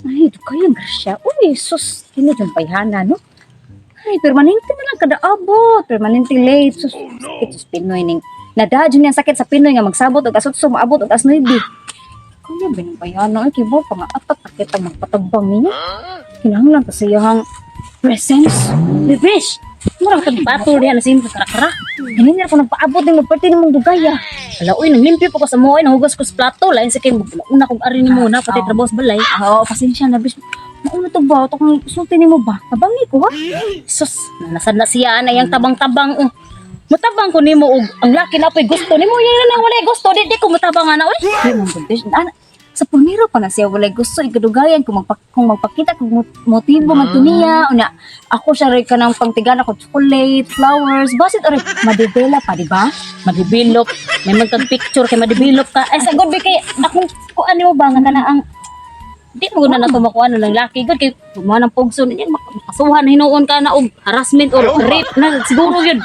Ay, kayang grasya. Uy, sus, kini yung bayhana, no? Ay, permanente na lang kada abot. Permanente late. Sus, sakit sus Pinoy ning. Nadadyo niya ang sakit sa Pinoy nga magsabot og alas 8, maabot og alas 9. Kaya ba yung bayhana? Ay, kibo pa nga atat na kita magpatabang niya. Kinahanglan pa sa iyang presence. Bibish! Murang kag batol diha na simple karakara. Hindi na ako nagpaabot ng magparte ng mong dugaya. Ala uy, naglimpyo pa ko sa mo, nahugas ko sa plato, lain sa kay una kog ari nimo na pati Oh. trabaho sa balay. Oo, pasensya na, bis. Mauna to ba? Ito kung sulti nimo ba? Kabangi ko, ha? Sus, nasad na siya na yang tabang-tabang. Oh. Mutabang ko nimo og ang laki na po'y gusto nimo yan na walay gusto di di ko mutabang ana oy. Ay, mong buntis. Ana, sa pumiro pa na siya walay gusto ikadugayan kung magpakita kung motibo man to niya una ako siya rin kanang pangtigan ako chocolate flowers basit ori madebela pa, di ba? Madevelop, may magkag picture kay madevelop ka. Ay sa good kay akong kuan nimo ba nga kana ang di mo na nato makuha na ng laki gud kay mo nang pugso niyan makasuhan hinuon ka na og harassment or rape na siguro yun.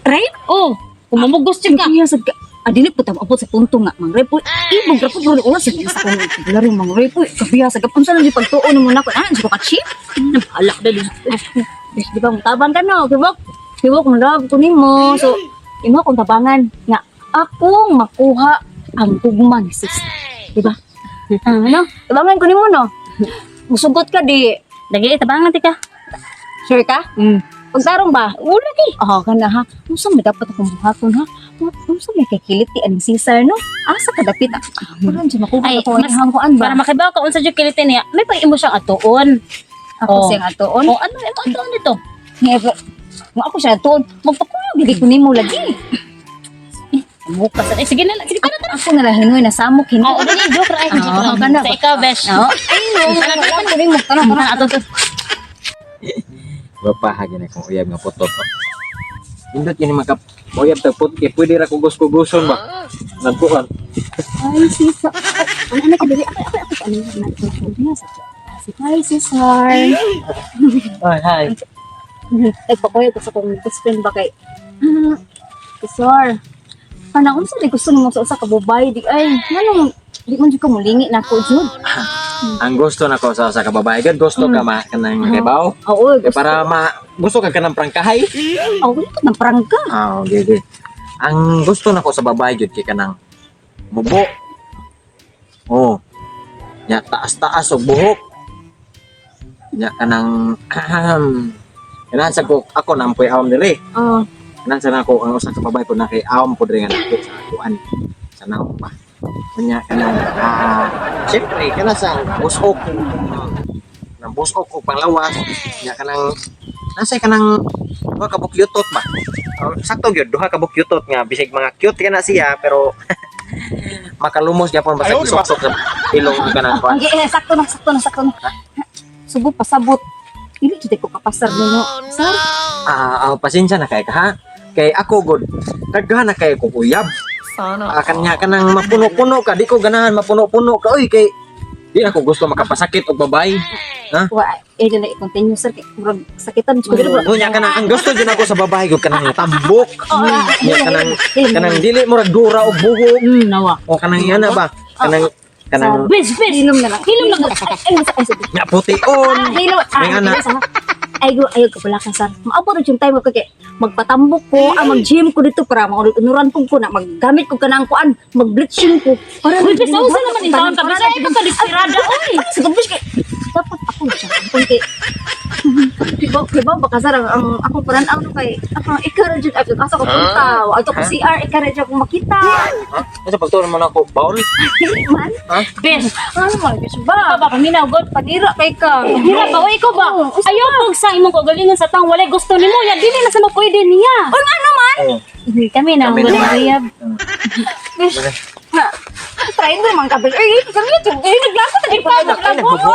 Rape. Oh, kung mamugos jud ka. Kaya sa adili po tamo abot sa punto nga mang rape. Uy, ibog ra po bro oras sa kung laro mang rape. Uy, kabiya sa gapon sa lang yung pagtuon mo na ko ah ko ka cheap. Alak dali. Di ba tabang ka no, kibok kibok mo love ko nimo, so imo akong tabangan nga akong makuha ang gugma ni sis, di ba? Ah, ano, tabangan ko nimo no, musugot ka di. Lagi tabangan ti ka. Sure ka? Pagtarong ba? Wala kay. Oh, kana ha. Unsa may dapat akong buhaton ha? Unsa may kay kiliti aning Caesar no? Asa ka dapit? Ah, parang di makuha Ay, ako mas- ang kuan ba? Para makibaw ka unsa jud kiliti niya, may pag imo siyang atuon. Ako Oh. siyang atuon. O ano imo atuon nito? Nga nga ako siya atuon. Magpakuyog gid ko nimo lagi. Muka sa eh, sige na lang, sige tara tara. Ako na lang hinoy na samok hinoy. Oh, dali joke ra ay joke ra. Oo, kana Sa ba? ikaw besh. Oo. Ay no, wala ko nimo. Tara, tara. Tara ato to. Gwapa gina kung uyab nga putot. Oh. Indot kini maka uyab ta putot kay pwede ra kugos-kugoson ba. Nagkuan. Ay, Cesar. Ay, ano ka dali? Ako, ako, ako. Ano na na sa Hi, Cesar. Ay, hi. Nagpakuya ko sa kong best friend ba kay Cesar. Pana unsa di gusto nimo sa usa ka babae di ay nganong di man jud ka mulingi nako jud. Ang gusto nako sa usa ka babae, gud gusto ka ma kanang makibaw. Oo, Kay gusto. para ma gusto ka kanang prangkahay. Oo, ko nang prangka. Ah, okay, okay. Ang gusto nako sa babae gyud kay kanang bubo. Oh. Nya taas-taas og buhok. Nya kanang kanang sa ko ako nampoy awam diri. Oo. Kanang sa nako ang usa ka babae ko na kay awam po diri nga nako sa kuan sa naong pa. Unya kanang syempre kana sa busok nang busok og panglawas nya kanang nasa kanang duha ka bukyutot ba. Oh, sakto gyud duha ka bukyutot nga bisig mga cute kana siya pero makalumos gyapon basta isuksok sa ilong ang kanang kuan. Okay, eh, sakto na, sakto na, sakto na. Subo pasabot. Dili jud ko kapasar nimo. Sir, Pasensya na kay ka ha. Kay ako god daghan na kay ko uyab. Sana. Kanya kanang mapuno-puno ka, di ko ganahan mapuno-puno ka oy kay di na ko gusto makapasakit og babae. wa eh dili i-continue sir kay murag sakitan jud ko dili. Unya kanang ang gusto jud ako sa babae ko kanang tambok. Nya kanang kanang dili murag dura og buhok Nawa. o kanang yana ba? Kanang kanang Besh, besh. Hilom na lang. Hilom lang. Ay, ay, ay, ay, nya pution. Hilom. May anak. Ay, go, ayaw ka pala ka, sir. Maabot na yung time ko kay magpatambok ko, magpatambok ko dito para maunuran ko na maggamit ko kanang kuan, mag-bleaching ko. Para Uy, besh, unsa naman in taon ka besh? Ay ka desperada oy. Ay, sa besh kay dapat ako siya ampun kay Diba, baka sir, ang akong paranaw no kay ako ikaw ra jud ako asa ko punta, ato ko CR ikaw ra jud akong makita. Ha? Asa pagtuon mo na ako bawl? Dili man. Besh, Ano man besh ba? ba ba paminaw god. Panira kay ka. Hira ba oy ikaw ba? Ayaw pag sa imong kagalingon sa taong walay gusto nimo ya dili na sa mo pwede niya. Uy, ano man? Oh. Kami na Kami ang naman. uyab. Besh. Na, try mo man ka besh. Ay, kami jud. Ay, naglako ta. Ikaw, Ay, nagbubo.